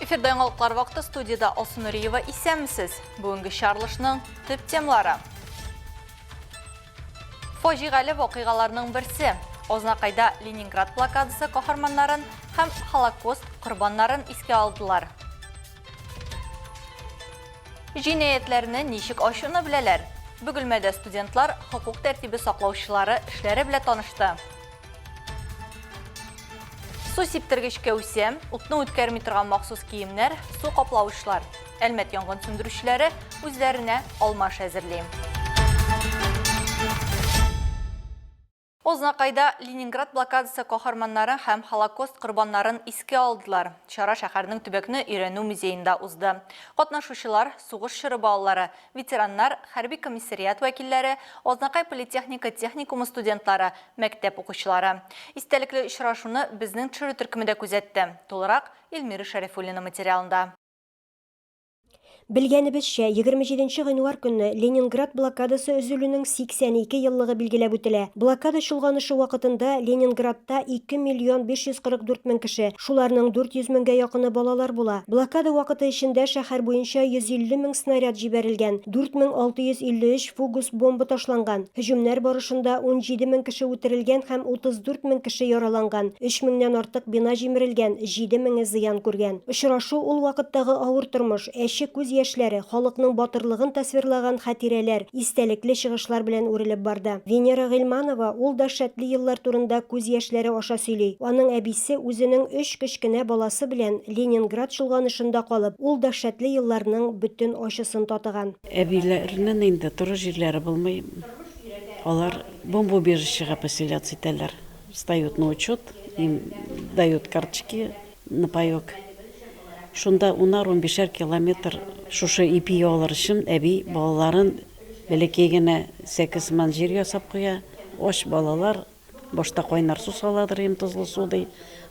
Эфирда яңалыклар вакыты студиядә Алсу Нуриева исәнмесез. Бүгенге чарлышның төп темалары. Фаҗигале вакыйгаларның берсе. Азнакайда Ленинград блокадасы каһарманнарын һәм Холокост корбаннарын искә алдылар. Җинаятьләрне ничек ачуны беләләр. Бөгелмәдә студентлар хокук тәртибе саклаучылары эшләре белән танышты. Су сиптергеч кәүсә, утны үткәрми торган махсус киемнәр, су каплавычлар. Әлмәт янгын сүндерүчеләре үзләренә алмаш әзерли. Ознакайда Ленинград блокадасы каһарманнары һәм Холокост корбаннарын искә алдылар. Чара шәһәрнең төбәкне өйрәнү музеенда узды. Катнашучылар, сугыш чоры балалары, ветераннар, хәрби комиссариат вәкилләре, Азнакай политехника техникумы студентлары, мәктәп укучылары. Истәлекле очрашуны безнең төшерү төркеме дә күзәтте. Тулырак, Эльмира Шәрифуллина материалында. Белгәнебезчә, 27 нче гыйнвар көнне Ленинград блокадасы өзелүнең 82 еллыгы билгеләп үтелә. Блокада чолганышы вакытында Ленинградта 2 миллион 544 мең кеше, Шуларның 400 меңгә якыны балалар була. Блокада вакыты эчендә шәһәр буенча 150 мең снаряд җибәрелгән, 4653 фугус бомба ташланган. Һөҗүмнәр барышында 17 мең кеше үтерелгән һәм 34 мең кеше яраланган, өч меңнән артык бина җимерелгән, җиде меңе зыян күргән. Очрашу ул вакыттагы авыр тормыш, әче күз яшьләре, халыкның батырлыгын тасвирлаган хатирәләр, истәлекле чыгышлар белән үрелеп барды. Венера Гыйльманова ул дәһшәтле еллар турында күз яшьләре аша сөйли. Аның әбисе үзенең өч кечкенә баласы белән Ленинград чолганышында калып, ул дәһшәтле елларның бөтен ачысын татыган. Әбиләрнен инде торыр җирләре булмый, алар бомбоубежищега поселяться итәләр, встают на учет, им дают карточки на паек. Шунда унар-унбишәр километр шушы ипи алыр өчен әби балаларын бәләкәй генә сәке сыман җир ясап куя. Ач балалар башта кайнар су саладыр им, тозлы су ди,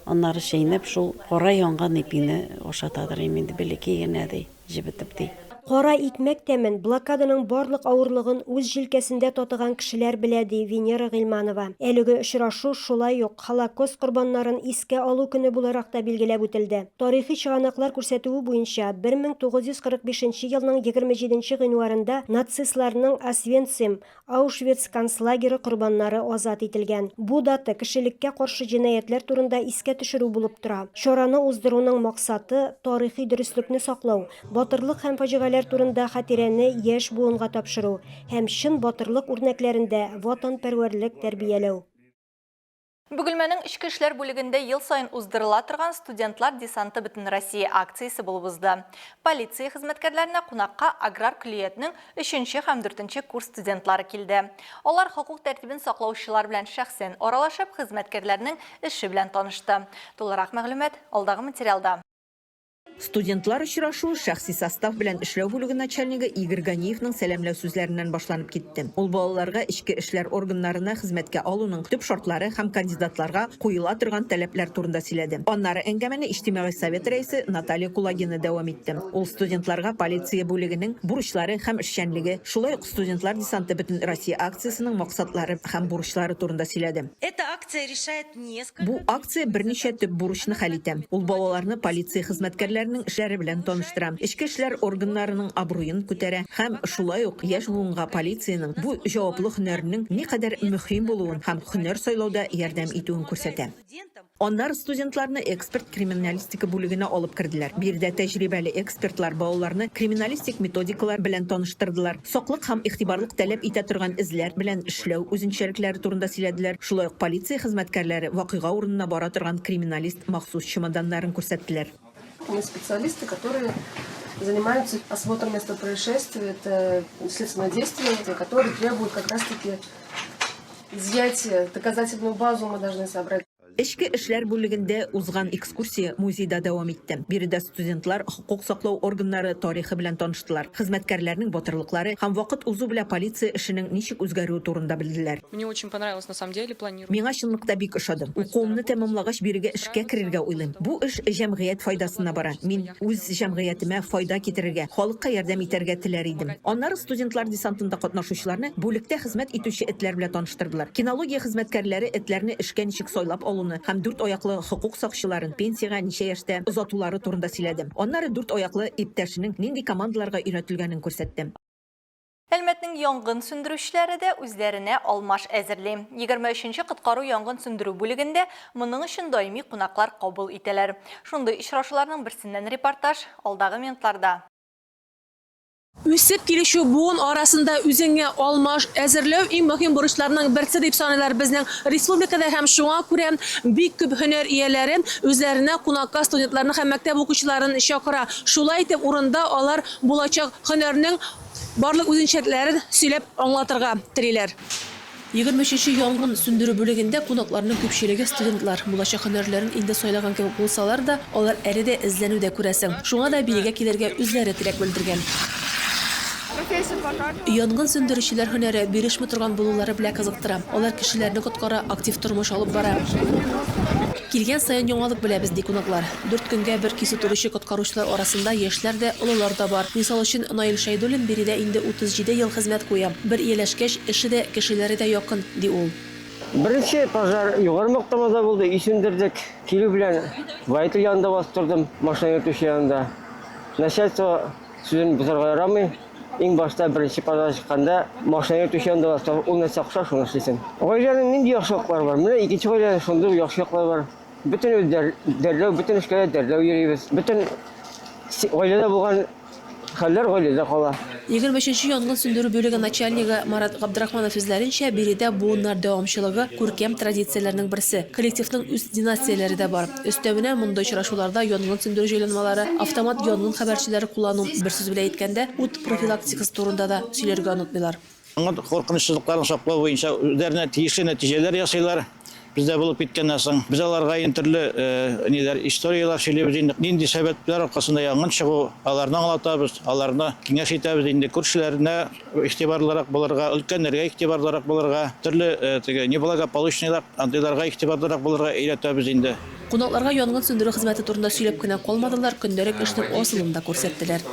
аннары чәйнәп шул кара янган ипине ашатадыр им инде бәләкәй генә ди. Җебетеп ди. Кара икмәк тәмен, блокаданың барлык авырлыгын үз җилкәсендә татыган кешеләр белә, ди Венера Гыйльманова. Әлеге очрашу шулай ук Холокост корбаннарын искә алу көне буларак та билгеләп үтелде. Тарихи чыганаклар күрсәтүе буенча, 1945 нче елның 27 нче гыйнварында нацистларның Освенцим, Аушвиц концлагеры корбаннары азат ителгән. Бу дата кешелеккә каршы җинаятьләр турында искә төшерү булып тора. Чараны уздыруның максаты, тарихи дөреслекне саклау, батырлык һәм фаҗигаләр турында хатирәне яшь буынга тапшыру һәм чын батырлык үрнәкләрендә ватанпәрвәрлек тәрбияләү. Бөгелмәнең эчке эшләр бүлегендә ел саен уздырыла торган Студентлар десанты бөтенроссия акциясе булып узды. Полиция хезмәткәрләренә кунакка аграр көллиятнең өченче һәм дүртенче курс студентлары килде. Алар хокук тәртибен саклаучылар белән шәхсән аралашып, хезмәткәрләрнең эше белән танышты. Тулырак мәгълүмат алдагы материалда. Студентлар очрашуы шәхси состав белән эшләү бүлеге начальнигы Игорь Ганиевның сәламләү сүзләреннән башланып китте. Ул балаларга эчке эшләр органнарына хезмәткә алуның төп шартлары һәм кандидатларга куела торган таләпләр турында сөйләде. Аннары әңгәмәне Иҗтимагый совет рәисе Наталья Кулагина дәвам итте. Ул студентларга полиция бүлегенең бурычлары һәм эшчәнлеге, шулай ук Студентлар десанты Бөтенроссия акциясенең максатлары һәм бурычлары турында сөйләде. Эта акция решает Бу акция берничә төп бурычны хәл итә. Ул балаларны полиция хезмәткәрләренең эшләре белән таныштыра, эчке эшләр органнарының абруен күтәрә һәм шулай ук яшь буынга полициянең бу җаваплы һөнәренең никадәр мөһим булуын һәм һөнәр сайлауда ярдәм итүен күрсәтә. Аннары студентларны эксперт-криминалистика бүлегенә алып керделәр. Биредә тәҗрибәле экспертлар балаларны криминалистик методикалар белән таныштырдылар, Саклык һәм игътибарлык таләп итә торган эзләр белән эшләү үзенчәлекләре турында сөйләделәр, шулай ук полиция хезмәткәрләре вакыйга урынына бара торган криминалист махсус чемоданнарын күрсәттеләр. Мы специалисты, которые занимаются осмотром места происшествия, это следственное действие, которое требует как раз-таки изъятия, доказательную базу мы должны собрать. Эчке эшләр бүлегендә узган экскурсия музейда дәвам итте. Биредә студентлар хокук саклау органнары тарихы белән таныштылар, хезмәткәрләрнең батырлыклары һәм вакыт узу белән полиция эшенең ничек үзгәрүе турында белделәр. Мне очень понравилось, на самом деле, планирую. Миңа чынлыкта бик ошады. Укуымны тәмамлагач, бирегә эшкә керергә уйлыйм. Бу эш җәмгыять файдасына бара. Мин үз җәмгыятемә файда китерергә, халыкка ярдәм итәргә теләр идем. Аннары студентлар десантында катнашучыларны бүлектә хезмәт итүче этләр белән таныштырдылар. Кинология хезмәткәрләре этләрне эшкә ничек сайлап алуны саклауны һәм дүрт аяклы хокук сакчыларын пенсиягә ничә яшьтә озатулары турында сөйләде. Аннары дүрт аяклы иптәшенең нинди командаларга өйрәтелгәнен күрсәтте. Әлмәтнең янгын сүндерүчеләре дә үзләренә алмаш әзерли. 23 нче коткару янгын сүндерү бүлегендә моның өчен даими кунаклар кабул итәләр. Шундый очрашуларның берсеннән репортаж алдагы минутларда. Үсеп килүче буын арасында үзеңә алмаш әзерләү иң мөһим бурычларның берсе дип саныйлар безнең республикада һәм шуңа күрә бик күп һөнәр ияләре үзләренә кунакка студентларны һәм мәктәп укучыларын чакыра. Шулай итеп урында алар булачак һөнәрнең барлык үзенчәлекләрен сөйләп аңлатырга телиләр. 23 нче янгын сүндерү бүлегендә кунакларның күпчелеге студентлар. Булачак һөнәрләрен инде сайлаган кебек булсалар да, алар әле дә эзләнүдә, күрәсең. Шуңа да бирегә килергә үзләре теләк белдергән. Янгын сүндерүчеләр һөнәре бирешми торган булулары белән кызыктыра. Алар кешеләрне коткара, актив тормыш алып бара. Килгән саен яңалык беләбез, ди кунаклар. Дүрт көнгә бер кисү торучы коткаручылар арасында яшьләр дә, олылар да бар. Мисал өчен, Наил Шәйдуллин биредә инде 37 ел хезмәт куя. Бер ияләшкәч, эше дә, кешеләре дә якын, ди ул. Беренче пожар Югары Мактамада булды, өй сүндердек. Килү белән водитель янында басып тордым, машина йөртүче янында. Начальство сүзен бозарга ярамый. Иң башта беренче пожар чыкканда машина йөртүче янында басып торып, ул нәрсә куша, шуны эшлисең. Гаиләнең нинди яхшы яклары бар? Менә икенче гаиләнең шундый ук яхшы яклары бар. Бөтенебез дәр, дәрләү, бөтен эшкә дә дәрләү йөрибез. Бөтен гаиләдә булган хәлләр гаиләдә кала. 23 нче янгын сүндерү бүлеге начальнигы Марат Габдрахманов сүзләренчә, биредә буыннар дәвамчылыгы, күркәм традицияләрнең берсе. Коллективның үз династияләре дә бар. Өстәвенә, мондый очрашуларда янгын сүндерү җайланмалары, автомат янгын хәбәрчеләре куллану, бер сүз белән әйткәндә, ут профилактикасы турында да сөйләргә онытмыйлар. Янгын куркынычсызлыкларын саклау буенча үзләренә тиешле нәтиҗәләр ясыйлар. Бездә булып киткәннән соң, без аларга инде төрле ниләр, историяләр сөйлибез инде. Нинди сәбәпләр аркасында янгын чыгу, аларны аңлатабыз, аларны киңәш итәбез инде күршеләренә игътибарлырак булырга, өлкәннәргә игътибарлырак булырга, төрле теге неблагополучныйлар, андыйларга игътибарлырак булырга өйрәтәбез инде. Кунакларга янгын сүндерү хезмәте турында сөйләп кенә калмадылар, көндәлек эшнең асылын да күрсәттеләр.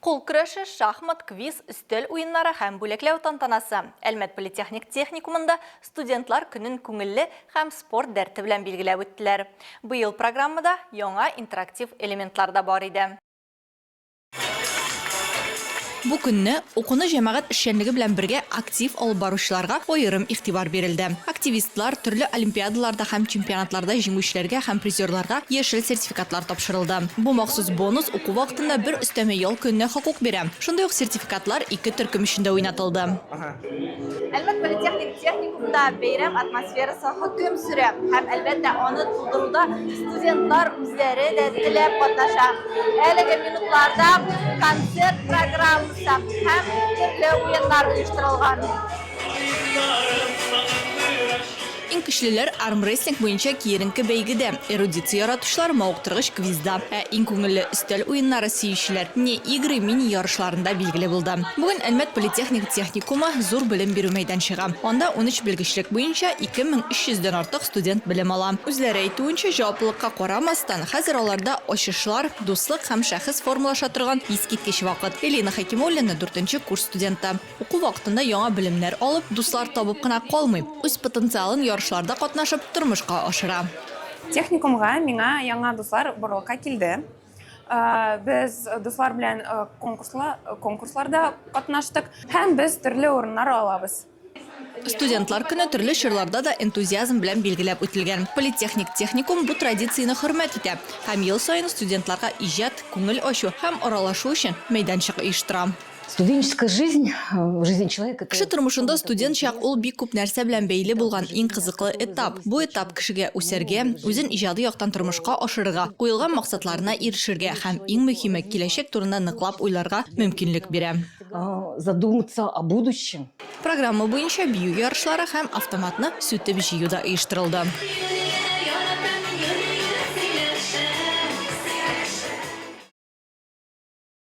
Кул көрәше, шахмат, квиз, өстәл уеннары һәм бүләкләү тантанасы. Әлмәт политехник техникумында студентлар көнен күңелле һәм спорт дәрте белән билгеләп үттеләр. Быел программада яңа интерактив элементлар да бар иде. Бу көнне укуны җәмәгать эшчәнлеге белән бергә актив алып баручыларга аерым игътибар бирелде. Активистлар, төрле олимпиадаларда һәм чемпионатларда җиңүчеләргә һәм призерларга яшел сертификатлар тапшырылды. Бу махсус бонус уку вакытында бер өстәмә ял көненә хокук бирә. Шундый ук сертификатлар ике төркем өчен дә уйнатылды. Әлмәт политехник техникумында бәйрәм атмосферасы хөкем сөрә һәм, әлбәттә, аны тудыруда студентлар үзләре дә теләп катнаша. Әлеге минутларда концерт программасы һәм төрле уеннар оештырылган. Иң көчлеләр армрестлинг буенча киеренке бәйгедә, эрудиция яратучылар мавыктыргыч квизда, ә иң күңелле өстәл уеннары сөючеләр Не игры мини-ярышларында билгеле булды. Бүген Әлмәт политехник техникумы, зур белем бирү мәйданчыгы. Анда 13 белгечлек буенча 2300 дән артык студент белем ала. Үзләре әйтүенчә, җаваплылыкка карамастан, хәзер аларда ачышлар, дуслык һәм шәхес формалаша торган искиткеч вакыт. Элина Хәкимуллина, дүртенче курс студенты. Уку вакытында яңа белемнәр алып, дуслар табып кына калмый, үз потенциалын ярышларда катнашып, тормышка ашыра. Техникумга миңа яңа дуслар барлыкка килде. Без дуслар белән конкурсларда катнаштык һәм без төрле урыннар алабыз. Студентлар көне төрле чорларда да энтузиазм белән билгеләп үтелгән. Политехник техникум бу традицияне хөрмәт итә һәм ел саен студентларга иҗат, күңел ачу һәм аралашу өчен мәйданчык оештыра. Студенческая жизнь, жизнь человека. Кеше тормышында студент чак ул бик күп нәрсә белән бәйле булган иң кызыклы этап. Бу этап кешегә үсәргә, үзен иҗади яктан тормышка ашырырга, куелган максатларына ирешергә һәм, иң мөһиме, киләчәк турында ныклап уйларга мөмкинлек бирә. Задуматься о будущем. Программа буенча бию ярышлары һәм автоматны сүтеп җыю да оештырылды.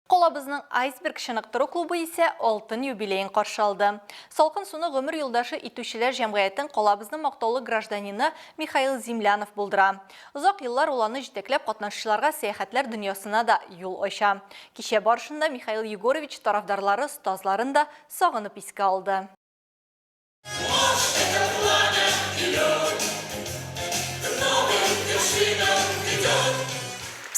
Калабызның Айсберг чыныктыру клубы исә алтын юбилеен каршы алды. Салкын суны гомер юлдашы итүчеләр җәмгыятен калабызның мактаулы гражданины Михаил Землянов булдыра. Озак еллар ул аны җитәкләп катнашучыларга сәяхәтләр дөньясына да юл ача. Кичә барышында Михаил Егорович тарафдарлары остазларын да сагынып искә алды.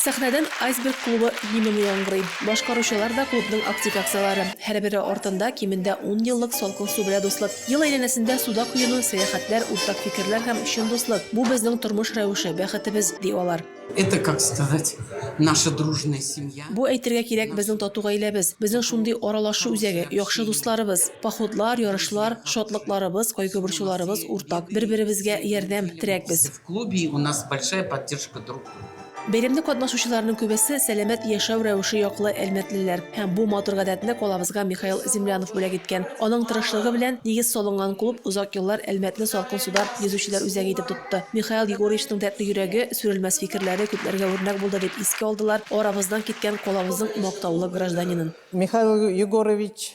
Сәхнәдән Айсберг клубы гимны яңгырый. Башкаручылар да клубның актив әгъзалары. Һәрбере артында кимендә ун еллык салкын су белә дуслык. Ел әйләнәсендә суда коену, сәяхәтләр, уртак фикерләр һәм чын дуслык, бу безнең тормыш рәвеше, бәхетебез, ди алар. Это, как сказать, наша дружная семья. Бу, әйтергә кирәк, безнең тату гаиләбез, безнең шундый аралашу үзәге, яхшы дусларыбыз. Походлар, ярышлар, шатлыкларыбыз, кайгы-борчуларыбыз уртак, бер-беребезгә ярдәм, терәк без. В клубе у нас большая поддержка друг друга. Бәйрәмдә катнашучыларның күбесе сәламәт яшәү рәвеше яклы әлмәтлеләр. Һәм бу матур гадәтне калабызга Михаил Землянов бүләк иткән. Аның тырышлыгы белән нигез салынган клуб озак еллар Әлмәтне салкын суда йөзүчеләр үзәге итеп тотты. Михаил Егоровичның дәртле йөрәге, сүрелмәс фикерләре күпләргә үрнәк булды, дип искә алдылар арабыздан киткән калабызның мактаулы гражданинын. Михаил Егорович,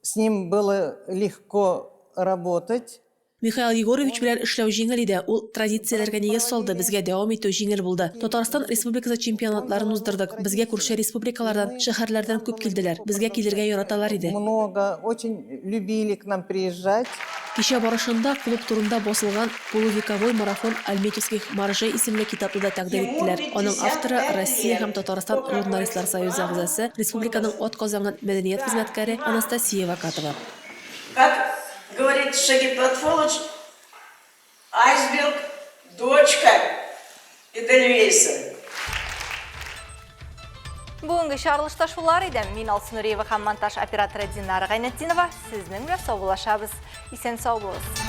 с ним было легко работать. Михаил Егорович белән эшләү җиңел иде, ул традицияләргә нигез салды, безгә дәвам итү җиңел булды. Татарстан Республикасы чемпионатларын уздырдык, безгә күрше республикалардан, шәһәрләрдән күп килделәр, безгә килергә яраталар иде. Много, очень любили к нам приезжать. Кичә барышында клуб турында басылган Полувековой марафон альметьевских моржей исемле китапны да тәкъдим иттеләр. Аның авторы, Россия һәм Татарстан Журналистлар союзы әгъзасы, республиканың атказанган мәдәният хезмәткәре Анастасия Вакатова. Как говорит Шагит Латфуллович, айсберг, дочка Эдельвейса. Бүгенге чыгарылышта шулар иде. Мин Алсу Нуриева һәм монтаж операторы Динара Гайнетдинова сезнең белән саубуллашабыз. Исән сау булыгыз.